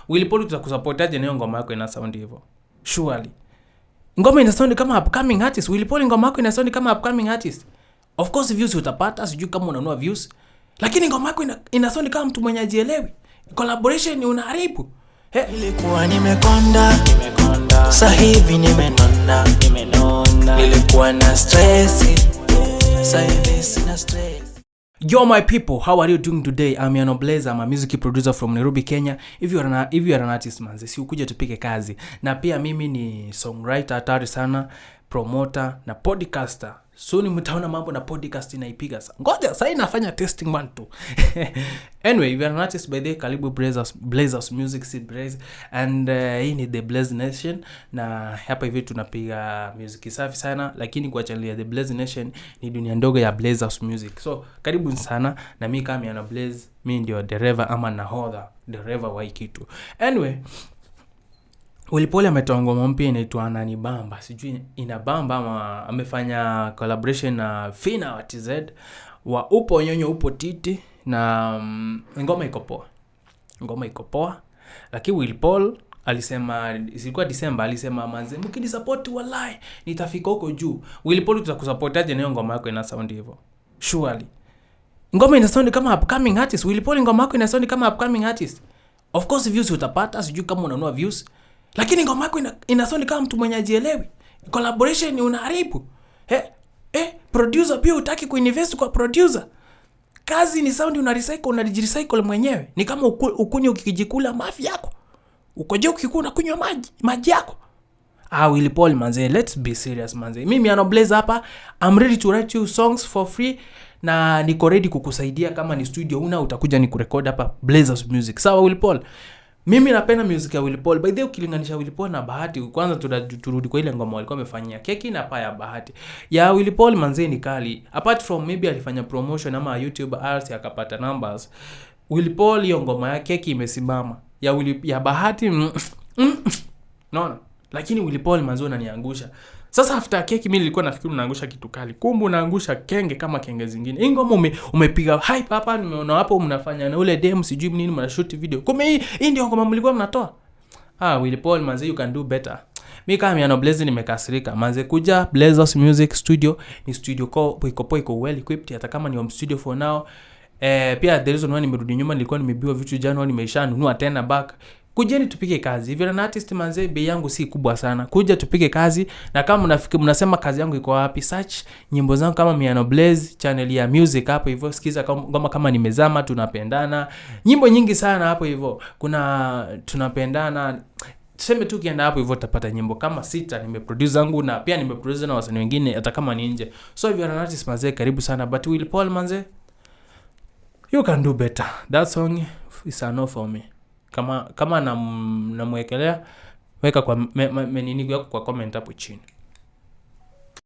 Willy Paul, tutakusupport aje na hiyo ngoma yako ina sound hivyo? Surely ngoma ina sound kama upcoming artist. Willy Paul, ngoma yako ina sound kama upcoming artist. Of course views utapata, sijui kama unanunua views, lakini ngoma yako ina sound kama mtu mwenye ajielewi. Collaboration unaharibu. Hey. Nilikuwa nimekonda, nimekonda, sasa hivi nimenona, nimenona. Nilikuwa na stress, sasa hivi sina stress. Yo, my people, how are you doing today? I'm Yano Blaze, I'm a music producer from Nairobi, Kenya. If you are an artist, manze, si ukuje tupige kazi. Na pia mimi ni songwriter hatari sana, promoter na podcaster. Soon mtaona mambo na podcast inaipiga sa. Ngoja, sasa inafanya testing one two. Anyway, if you are an artist, by the way, karibu Blazers, Blazers Music, si Blaze. And hii ni The Blaze Nation, na hapa hivi tunapiga music safi sana, lakini kwa channel ya The Blaze Nation ni dunia ndogo ya Blazers Music. So karibu sana, na mi kama Yano Blaze, mi ndio dereva ama nahodha dereva wa hii kitu. Anyway, Willy Paul ametoa ngoma mpya inaitwa Ananibamba, sijui inabamba ama amefanya collaboration na Fina wa TZ wa upo nyonyo upo titi, na ngoma iko poa, ngoma iko poa. Lakini Willy Paul alisema, ilikuwa December, alisema, "Manze, mkinisupport wallahi nitafika huko juu." Willy Paul, tutakusupport aje na hiyo ngoma yako ina sound hivyo? Surely ngoma ina sound kama upcoming artist. Willy Paul, ngoma yako ina sound kama upcoming artist. Of course views utapata, sijui kama unanunua views, lakini ngoma yako ina sound kama mtu mwenye ajielewi. Collaboration unaharibu. Producer pia hutaki kuinvest kwa producer. Kazi ni sound una recycle, unajirecycle mwenyewe. Ni kama ukunywe ukijikula mafi yako. Ukoje ukikuwa unakunywa maji, maji yako. Ah, Willy Paul, manze, let's be serious, manze. Mimi Yano Blaze hapa, I'm ready to write you songs for free na niko ready kukusaidia. Kama ni studio una, utakuja ni kurecord hapa Blazers Music. Sawa, Willy Paul? Mimi napenda music ya Willy Paul. By the way, ukilinganisha Willy Paul na Bahati, kwanza turudi kwa ile ngoma walikuwa wamefanyia Keki na Paa ya Bahati. Ya Willy Paul, manze, ni kali. Apart from maybe alifanya promotion ama YouTube ads akapata numbers. Willy Paul, hiyo ngoma ya Keki imesimama. Ya Bahati, naona. Lakini Willy Paul, manze, unaniangusha. Sasa after Keki mimi nilikuwa nafikiri unaangusha kitu kali. Kumbe unaangusha kenge kama kenge zingine. Hii ngoma umepiga hype hapa, nimeona hapo mnafanya na ule dem sijui nini, mnashoot video. Kumbe hii ndio ngoma mlikuwa mnatoa. Ah, Willy Paul, manze, you can do better. Mi kama Miano Blaze nimekasirika. Manze, kuja Blazers Music Studio, ni studio ko iko poa, iko well equipped, hata kama ni home studio for now. Pia the reason why nimerudi nyuma, nilikuwa nimeibiwa vitu jana, nimeshanunua tena back. Kujeni tupige kazi. If you're an artist, manze, bei yangu si kubwa sana. Kuja tupige kazi, na kama mnafikiri mnasema kazi yangu iko wapi, search nyimbo zangu kama Miano Blaze, channel ya music hapo hivyo, sikiza ngoma kama Nimezama, Tunapendana. Nyimbo nyingi sana hapo hivyo. Kuna Tunapendana. Tuseme tu ukienda hapo hivyo utapata nyimbo kama sita nimeproduce zangu, na pia nimeproduce na wasanii wengine hata kama ni nje. So if you are an artist, manze, karibu sana. But Willy Paul, manze, you can do better. That song is a no for me. Kama namwekelea, weka kwa nini yako kwa comment hapo chini.